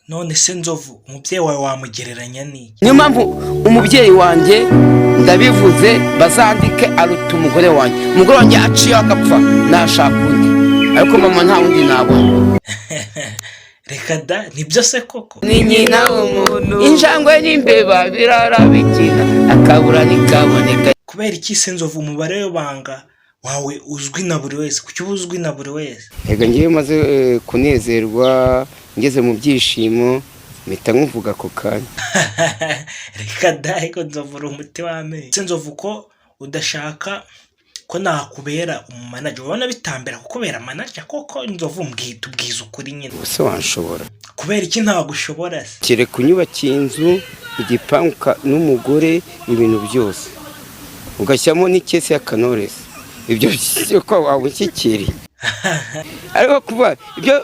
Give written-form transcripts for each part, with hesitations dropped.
None se Nzovu, umubyeyi wawe wamugereranya n'iki? Niyo mpamvu umubyeyi wanjye, ndabivuze, bazandike, aruta umugore wanjye. Umugore wanjye aciye agapfa nashaka undi, ariko mama nta wundi nabona. Reka da, nibyo se koko? Ni nyina w'umuntu. Injangwe n'imbeba birara bikina, akabura ntikaboneka. Kubera iki se Nzovu, umubare w'ibanga wawe uzwi na buri wese? Kuki uba uzwi na buri wese? Yego, ngewe maze kunezerwa, ngeze mu byishimo, mpita nkuvuga ako kanya. Reka da, ariko Nzovu uri umuti w'amenyo. Se Nzovu, ko udashaka ko nakubera umumanager, ubona bitambera kukubera manager koko? Nzovu, mbwita, ubwiza ukuri nyine. Ubuse wanshobora? Kubera iki ntagushobora se? Kereka unyubakiye inzu, igipangu n'umugore, ibintu byose, ugashyiramo n'ikesi ya Knowless, ibyo byo ko waba unshyikiriye. Ariko kuba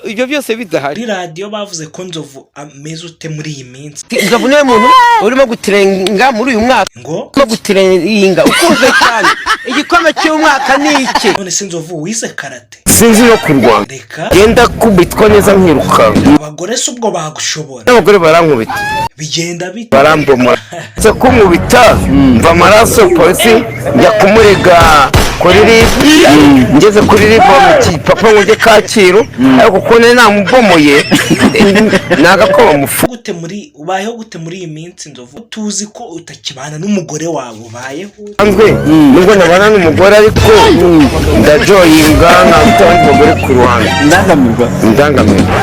ibyo byose bidahari. Kuri radiyo bavuze ko Nzovu ameze ute muri iyi minsi? Nzovu niwe muntu urimo gutrendinga muri uyu mwaka. Ngo? Urimo gutrendinga, ukunzwe cyane, igikombe cy'umwaka ni iki. None se Nzovu, wize karate? Sinzi no kurwana. Reka. Genda kubitwa neza nkirukanka. Abagore se ubwo bagushobora? N'abagore barankubita. Bigenda bite? Barambomora, nza kunkubita mva amaraso, polisi njya kumurega kuri RIB. Ngeze kuri RIB bamuti papa ngo njye Kacyiru, ariko kuko nari namubomoye nanga ko bamufunga. Gute muri ubayeho gute muri iyi minsi Nzovu, tuzi ko utakibana n'umugore wawe? Ubayeho ute? Nzwe nubwo ntabana n'umugore, ariko ndajoyinga nkafite abandi bagore ku ruhande. Indangamirwa. Indangamirwa.